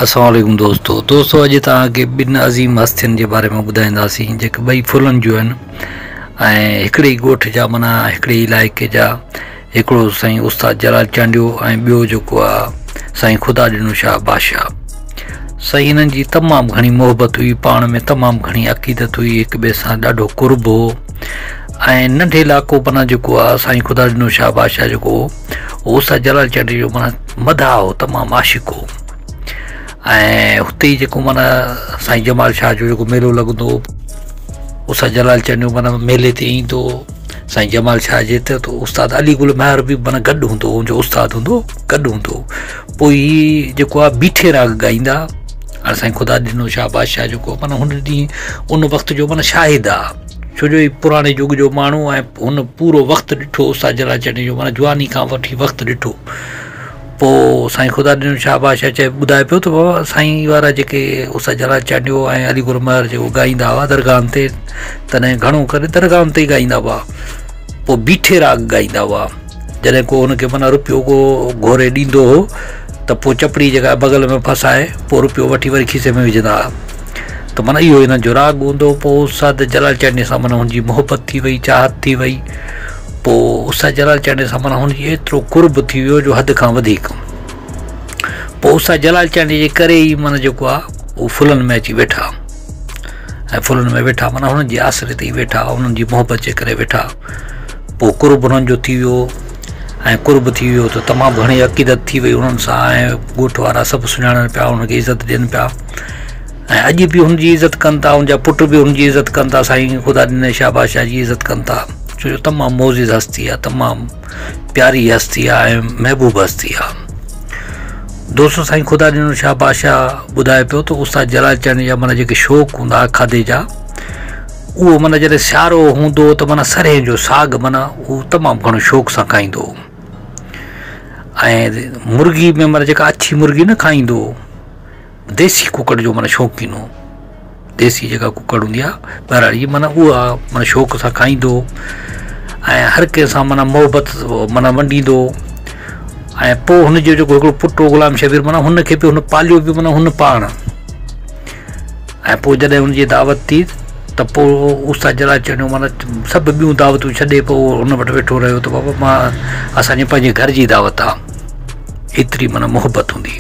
السلام عليڪم دوستو دوستو اڄ توهان کي ٻن عظيم هستين جي باري ۾ ٻڌائينداسين جيڪي ٻئي ڦلن جون آهن ۽ هڪڙي ئي ڳوٺ جا معنيٰ هڪڙي ئي علائقي جا هڪڙو سائين استاد جلال چانڊيو ۽ ٻيو جيڪو آ سائين خدا ڏنو شاهه بادشاهه سائين انهن جي تمام گهڻي محبت هئي پاڻ ۾ تمام گهڻي عقيدت هئي هڪ ٻئي سان ڏاڍو قرب هو ۽ ننڍي لاڪو معنيٰ جيڪو آ سائين خدا ڏنو شاهه بادشاهه جيڪو هو اهو استاد جلال چانڊيو جو معنيٰ مداح هو تمام عاشق هو ۽ هتي ئي جيڪو معنيٰ سائين جمال شاهه جو جيڪو ميلو لڳندو هو استاد جلال چانڊيو معنيٰ ميلي تي ايندو هو سائين جمال شاهه جي ته استاد علي گل مهر به معنيٰ گڏ هوندو هو ان جو استاد هوندو گڏ هوندو هو پوء هي جيڪو آهي بيٺي راڳ ڳائيندا هاڻي سائين خدا ڏنو شاهه بادشاهه جيڪو معنيٰ هن ڏينهن ان وقت جو معنيٰ شاهد آهي ڇو جو هي پراڻي يگ جو ماڻهو ۽ هن پورو وقت ڏٺو استاد جلال چانڊيو جو معنيٰ جواني کان وٺي وقت ڏٺو پوء سائين خدا ڏنو شاهه بادشاهه چئي ٻڌائي پيو ته بابا سائين وارا جيڪي استاد جلال چانڊيو ۽ علي گل مهر جيڪو ڳائيندا هئا درگاهن تي تڏهن گهڻو ڪري درگاهن تي ئي ڳائيندا هئا پوء بيٺي راڳ ڳائيندا هئا جڏهن ڪو هن کي معنيٰ روپيو ڪو گهوري ڏيندو هو ته پوء چپڙي جيڪا بغل ۾ ڦسائي پوء روپيو وٺي وري کيسي ۾ وجهندا هئا ته معنيٰ اهو هنن جو راڳ هوندو هو پوء استاد جلال چانڊيي سان معنيٰ هن جي محبت ٿي وئي چاهت ٿي وئي پوء استاد جلال چانڊيي سان معنيٰ هن جي ايترو قرب ٿي ويو جو حد کان وڌيڪ پوء استاد جلال چانڊيي جي ڪري ئي معنيٰ جيڪو آهي هو ڦلن ۾ اچي ويٺا ۽ ڦلن ۾ ويٺا معنيٰ هنن جي آسري تي ئي ويٺا انهن جي محبت جي ڪري ويٺا پوء قرب انهن جو ٿي ويو ۽ قرب ٿي ويو ته تمام گهڻي عقيدت ٿي وئي انهن سان ۽ ڳوٺ وارا سڀ سڃاڻن پيا انهن کي عزت ڏين پيا ۽ اڄ به هن جي عزت ڪن ٿا ان جا پٽ به هن جي عزت ڪن ٿا سائين خدا ڏني شاهه بادشاهه جي عزت ڪن ٿا ڇو جو تمام معزز هستي آهي تمام پياري هستي آهي ۽ محبوب هستي آهي دوستو سائين خدا ڏنو شاهه بادشاهه ٻڌائي پيو ته استاد جلال چانڊيي جا معنيٰ جيڪي شوق هوندا هئا کاڌي جا اهو معنيٰ جڏهن سيارو هوندو هو ته معنيٰ سرهين جو ساڳ معنيٰ هو تمام گهڻو شوق سان کائيندو هو ۽ مرغي ۾ معنيٰ جيڪا اڇي مرغي نه کائيندو هو ديسي ڪڪڙ جو معنيٰ شوقين هو. ديسي جيڪا ڪڪڙ هوندي آهي ٻهراڙي جي معنيٰ اها معنيٰ شوق سان کائيندو هو ۽ هر ڪنهن سان معنيٰ محبت معنيٰ ونڊيندو هو ۽ پوء هن جو جيڪو هڪڙو پٽ هو غلام شبير معنيٰ هن کي به هن پاليو به معنيٰ هن پاڻ ۽ پوء جڏهن هن جي دعوت ٿي ته پوء استاد جلال چانڊيو معنيٰ سڀ ٻيون دعوتون ڇڏي پوء هن وٽ ويٺو رهيو ته بابا مان اسانجي پنهنجي گهر جي دعوت آهي ايتري معنيٰ محبت هوندي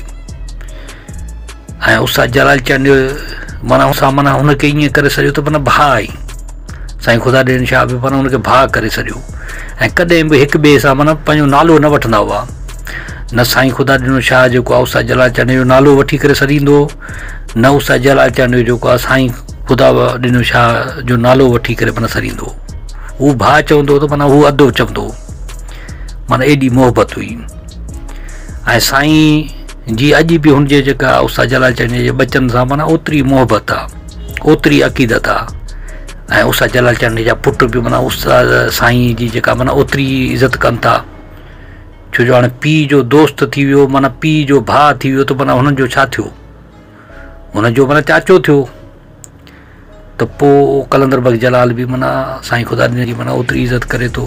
۽ استاد جلال چانڊيو معنيٰ سان معنيٰ هن کي ائين ڪري سڏيو ته معنيٰ ڀاء آهين سائين خدا ڏين شاهه به معنيٰ هن کي ڀاء ڪري سڏيو ۽ ڪڏهن به هڪ ٻئي سان معنيٰ پنهنجو نالو نه وٺندا هئا نه سائين خدا ڏنو شاهه جيڪو آهي استاد جلال چانڊيو جو نالو وٺي ڪري سڏيندو هو نه استاد جلال چانڊيو جيڪو آهي سائين خدا ڏنو شاهه جو نالو وٺي ڪري معنيٰ سڏيندو هو ڀاء چوندو هو ته معنيٰ هو ادو چوندو هو معنيٰ ايڏي محبت هئي ۽ سائين جي اڄ به هن جي جيڪا استاد جلال چانڊيي جي ٻچن سان معنيٰ اوتري محبت آ اوتري عقيدت آ ۽ استاد جلال چانڊيي جا پٽ به معنيٰ استاد سائين جي جيڪا معنيٰ اوتري عزت ڪن ٿا ڇو جو هاڻي پيء جو دوست ٿي ويو معنيٰ پيء جو ڀاء ٿي ويو ته معنيٰ هنن جو ڇا ٿيو هن جو معنيٰ چاچو ٿيو ته پوء قلندر بخش جلال به معنيٰ سائين خدا ڏني جي معنيٰ اوتري عزت ڪري ٿو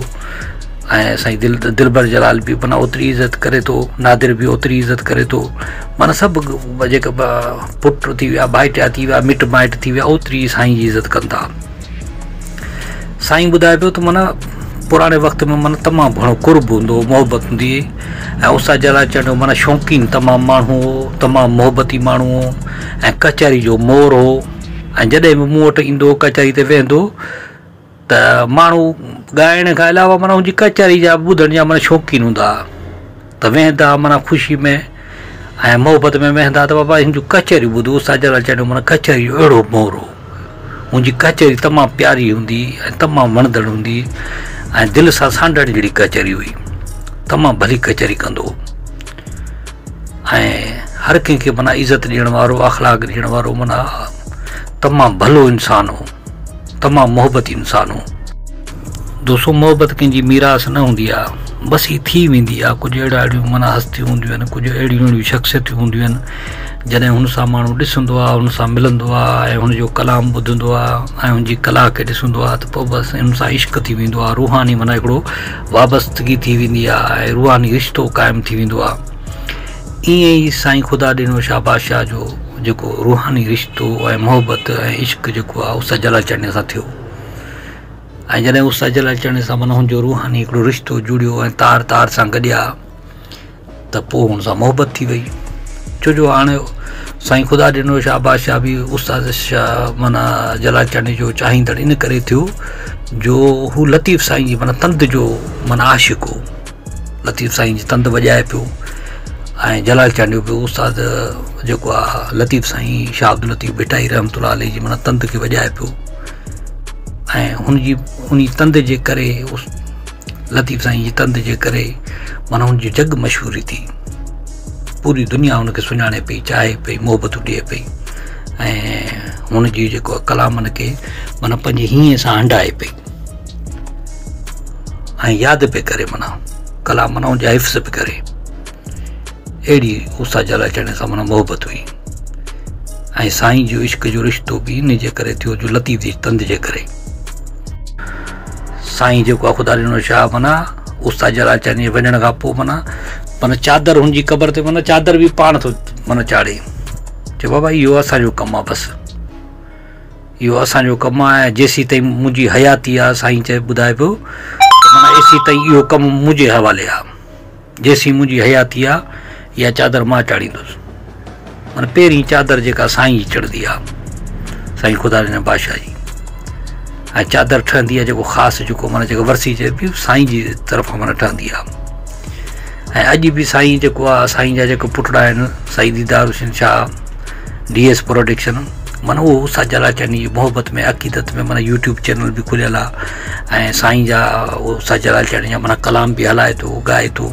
۽ سائين دل دلبر جلال به معنيٰ اوتري عزت ڪري ٿو نادر به اوتري عزت ڪري ٿو معنيٰ سڀ جيڪا پٽ ٿي ويا ڀائٽيا ٿي ويا مٽ مائٽ ٿي ويا اوتري سائين جي عزت ڪن ٿا سائين ٻڌائي پيو ته معنيٰ پراڻي وقت ۾ معنيٰ تمام گهڻو قرب هوندو هو محبت هوندي هئي ۽ استاد جلال چانڊيو معنيٰ شوقين تمام ماڻهو هو تمام محبتي ماڻهو هو ۽ ڪچهري جو مور هو ۽ جڏهن به مون وٽ ايندو هو ڪچهري تي ويهندو هو ته ماڻهو ڳائڻ کان علاوه معنيٰ هن جي ڪچهري جا ٻڌڻ جا معنيٰ شوقين هوندا هئا ته ويهندا هئا معنيٰ خوشي ۾ ۽ محبت ۾ ويهندا ته بابا هن جون ڪچهريون ٻڌ استاد جلال چانڊيو معنيٰ ڪچهري جو اهڙو مور هو هن جي ڪچهري تمام پياري هوندي ۽ تمام وڻندڙ هوندي ۽ دل سان سانڍڻ جهڙي ڪچهري هئي تمام ڀلي ڪچهري ڪندو هو ۽ هر ڪنهن کي معنيٰ عزت ڏيڻ وارو اخلاق ڏيڻ وارو معنيٰ تمام ڀلو انسان هو تمام محبتي انسان هو. دوستو محبت ڪنهن جي ميراث نه هوندي آ بس هي ٿي ويندي آ ڪجهه اهڙا اهڙيون معنيٰ هستيون هونديون آهن ڪجهه اهڙيون اهڙيون شخصيتون هونديون آهن جڏهن هن سان ماڻهو ڏسندو آ هن سان ملندو آ ۽ هن جو ڪلام ٻڌندو آ ۽ هن جي ڪلا کي ڏسندو آ ته پوء بس هن سان عشق ٿي ويندو آ روحاني معنيٰ هڪڙو وابستگي ٿي ويندي آ ۽ روحاني رشتو قائم ٿي ويندو آ. ائين ئي سائين خدا ڏنو شاهه بادشاهه جو جيڪو روحاني رشتو ۽ محبت ۽ عشق جيڪو آهي استاد جلال چانڊيي سان ٿيو ۽ جڏهن استاد جلال چانڊيي سان معنيٰ هن جو روحاني هڪڙو رشتو جڙيو ۽ تار تار سان گڏيا ته پوء هن سان محبت ٿي وئي ڇو جو هاڻي سائين خدا ڏنو شاهه بادشاهه به استاد شاهه معنيٰ جلال چانڊيي جو چاهيندڙ ان ڪري ٿيو جو هو لطيف سائين جي معنيٰ تند جو معنيٰ عاشق هو لطيف سائين جي تند وڄائي پيو ۽ جلال چانڊيو به استاد جيڪو آ لطيف سائين شاهه عبداللطيف ڀٽائي رحمت الله عليه جي معنيٰ تند کي وڄائي پيو ۽ هن جي ان تند جي ڪري لطيف سائين جي تند جي ڪري معنيٰ هن جي جڳ مشهوري ٿي پوري دنيا هن کي سڃاڻي پئي چاهي پئي محبتون ڏئي پئي ۽ هن جي جيڪو ڪلامن کي معنيٰ پنهنجي هينئين سان هنڊائي پئي ۽ ياد پئي ڪري معنيٰ ڪلام معنيٰ ان جا حفظ به ڪري اهڙي استاد جلال چانڊيي سان معنيٰ محبت هئي ۽ سائين جو عشق جو رشتو به ان جي ڪري ٿيو جو لطيف جي تند جي ڪري سائين جيڪو آ خدا ڏنو شاهه معنيٰ استاد جلال چانڊيي جي وڃڻ کان پوء معنيٰ معنيٰ چادر هن جي قبر تي معنيٰ چادر به پاڻ ٿو معنيٰ چاڙهي چي بابا اهو اسان جو ڪم آ بس اهو اسان جو ڪم آ ۽ جيسين تائين منهنجي حياتي آ سائين چئي ٻڌائي پيو ته معنيٰ ايسين تائين اهو ڪم منهنجي حوالي آ جيسين منهنجي حياتي آ اها چادر مان چاڙهيندس. معنيٰ پهرين چادر جيڪا سائين جي چڙهندي آ سائين خدا ڏني بادشاهه جي ۽ چادر ٺهندي آ جيڪو خاص جيڪو معنيٰ جيڪو ورسي چئبي سائين جي طرفان معنيٰ ٺهندي آ ۽ اڄ به سائين جيڪو آ سائين جا جيڪو پٽڙا آهن سائين ديدار Hussain Shah D S production معنيٰ اهو استاد جلال چانڊيي جي محبت ۾ عقيدت ۾ معنيٰ يوٽيوب چينل به کليل آ ۽ سائين جا استاد جلال چانڊيي جا معنيٰ ڪلام به هلائي ٿو ڳائي ٿو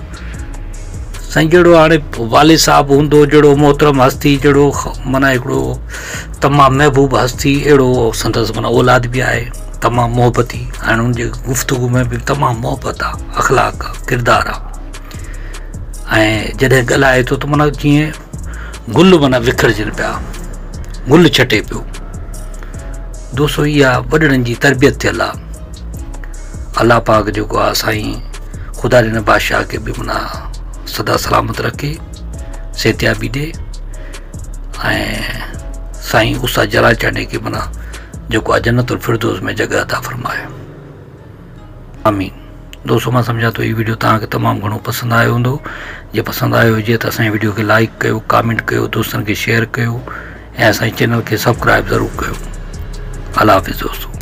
سائين جهڙو هاڻي والد صاحب هوندو جهڙو محترم هستي جهڙو معنيٰ هڪڙو تمام محبوب هستي اهڙو سندس معنيٰ اولاد به آهي تمام محبتي هاڻي ان جي گفتگو ۾ به تمام محبت آ اخلاق آ ڪردار آ ۽ جڏهن ڳالهائي ٿو ته معنيٰ جيئن گل معنيٰ وکرجن پيا گل ڇٽي پيو دوستو اها وڏڙن جي تربيت ٿيل آ الله پاڪ جيڪو آ سائين خدا ڏني بادشاهه کي به معنيٰ سدا سلامت رکي صحتيابي ڏي ۽ سائين استاد جلال چانڊيي کي معنيٰ جيڪو آ جنت الفردوس ۾ جڳهه عطا فرمائي آمين دوستو مان سمجهان ٿو هي ويڊيو توهان کي تمام گهڻو پسند آيو هوندو جي پسند آيو هجي ته اسان جي ويڊيو کي لائڪ ڪيو ڪامينٽ ڪيو دوستن کي شيئر ڪيو ۽ اسان جي چينل کي سبسڪرائب ضرور ڪيو الله حافظ دوستو.